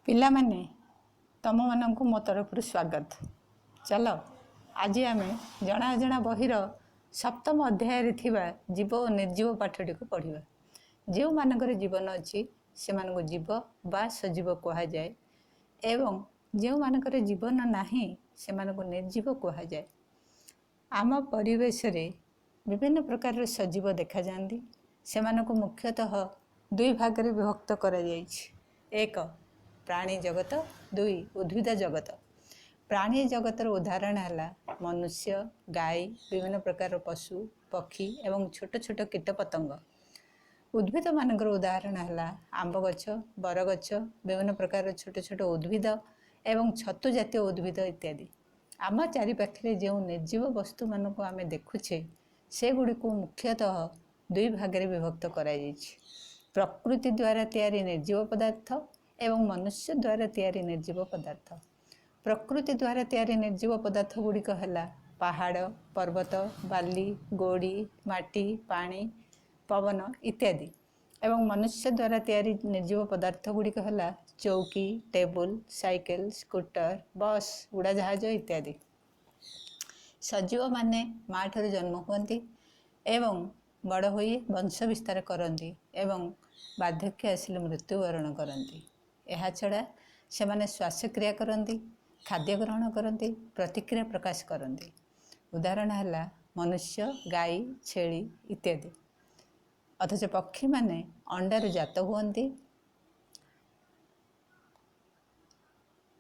ପିଲାମାନେ, ତମମାନଙ୍କୁ ମୋ ତରଫରୁ ସ୍ୱାଗତ। ଚାଲ, ଆଜି ଆମେ ଜଣା ଅଜଣା ବହିର ସପ୍ତମ ଅଧ୍ୟାୟରେ ଥିବା ଜୀବ ଓ ନିର୍ଜୀବ ପାଠଟିକୁ ପଢ଼ିବା। ଯେଉଁମାନଙ୍କର ଜୀବନ ଅଛି, ସେମାନଙ୍କୁ ଜୀବ ବା ସଜୀବ କୁହାଯାଏ ଏବଂ ଯେଉଁମାନଙ୍କର ଜୀବନ ନାହିଁ, ସେମାନଙ୍କୁ ନିର୍ଜୀବ କୁହାଯାଏ। ଆମ ପରିବେଶରେ ବିଭିନ୍ନ ପ୍ରକାରର ସଜୀବ ଦେଖାଯାଆନ୍ତି। ସେମାନଙ୍କୁ ମୁଖ୍ୟତଃ ଦୁଇ ଭାଗରେ ବିଭକ୍ତ କରାଯାଇଛି: ଏକ, ପ୍ରାଣୀ ଜଗତ; ଦୁଇ, ଉଦ୍ଭିଦ ଜଗତ। ପ୍ରାଣୀ ଜଗତର ଉଦାହରଣ ହେଲା ମନୁଷ୍ୟ, ଗାଈ, ବିଭିନ୍ନ ପ୍ରକାରର ପଶୁ ପକ୍ଷୀ ଏବଂ ଛୋଟ ଛୋଟ କୀଟପତଙ୍ଗ। ଉଦ୍ଭିଦମାନଙ୍କର ଉଦାହରଣ ହେଲା ଆମ୍ବ ଗଛ, ବରଗଛ, ବିଭିନ୍ନ ପ୍ରକାରର ଛୋଟ ଛୋଟ ଉଦ୍ଭିଦ ଏବଂ ଛତୁ ଜାତୀୟ ଉଦ୍ଭିଦ ଇତ୍ୟାଦି। ଆମ ଚାରିପାଖରେ ଯେଉଁ ନିର୍ଜୀବ ବସ୍ତୁମାନଙ୍କୁ ଆମେ ଦେଖୁଛେ, ସେଗୁଡ଼ିକୁ ମୁଖ୍ୟତଃ ଦୁଇ ଭାଗରେ ବିଭକ୍ତ କରାଯାଇଛି: ପ୍ରକୃତି ଦ୍ୱାରା ତିଆରି ନିର୍ଜୀବ ପଦାର୍ଥ ଏବଂ ମନୁଷ୍ୟ ଦ୍ୱାରା ତିଆରି ନିର୍ଜୀବ ପଦାର୍ଥ। ପ୍ରକୃତି ଦ୍ୱାରା ତିଆରି ନିର୍ଜୀବ ପଦାର୍ଥ ଗୁଡ଼ିକ ହେଲା ପାହାଡ଼, ପର୍ବତ, ବାଲି, ଗୋଡ଼ି, ମାଟି, ପାଣି, ପବନ ଇତ୍ୟାଦି ଏବଂ ମନୁଷ୍ୟ ଦ୍ୱାରା ତିଆରି ନିର୍ଜୀବ ପଦାର୍ଥ ଗୁଡ଼ିକ ହେଲା ଚୌକି, ଟେବୁଲ, ସାଇକେଲ, ସ୍କୁଟର, ବସ୍, ଉଡ଼ାଜାହାଜ ଇତ୍ୟାଦି। ସଜୀବମାନେ ମାଆଠାରୁ ଜନ୍ମ ହୁଅନ୍ତି ଏବଂ ବଡ଼ ହୋଇ ବଂଶ ବିସ୍ତାର କରନ୍ତି ଏବଂ ବାର୍ଦ୍ଧକ୍ୟ ଆସିଲେ ମୃତ୍ୟୁବରଣ କରନ୍ତି। ଏହାଛଡ଼ା ସେମାନେ ଶ୍ୱାସକ୍ରିୟା କରନ୍ତି, ଖାଦ୍ୟ ଗ୍ରହଣ କରନ୍ତି, ପ୍ରତିକ୍ରିୟା ପ୍ରକାଶ କରନ୍ତି। ଉଦାହରଣ ହେଲା ମନୁଷ୍ୟ, ଗାଈ, ଛେଳି ଇତ୍ୟାଦି। ଅଥଚ ପକ୍ଷୀମାନେ ଅଣ୍ଡାରୁ ଜାତ ହୁଅନ୍ତି।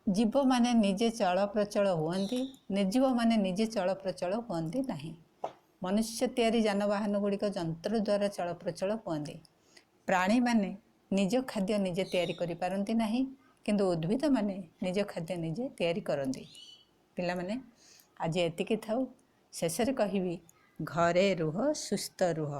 ଜୀବମାନେ ନିଜେ ଚଳପ୍ରଚଳ ହୁଅନ୍ତି, ନିର୍ଜୀବମାନେ ନିଜେ ଚଳପ୍ରଚଳ ହୁଅନ୍ତି ନାହିଁ। ମନୁଷ୍ୟ ତିଆରି ଯାନବାହନ ଗୁଡ଼ିକ ଯନ୍ତ୍ର ଦ୍ୱାରା ଚଳପ୍ରଚଳ ହୁଅନ୍ତି। ପ୍ରାଣୀମାନେ ନିଜ ଖାଦ୍ୟ ନିଜେ ତିଆରି କରିପାରନ୍ତି ନାହିଁ, କିନ୍ତୁ ଉଦ୍ଭିଦମାନେ ନିଜ ଖାଦ୍ୟ ନିଜେ ତିଆରି କରନ୍ତି। ପିଲାମାନେ, ଆଜି ଏତିକି ଥାଉ। ଶେଷରେ କହିବି, ଘରେ ରୁହ, ସୁସ୍ଥ ରୁହ।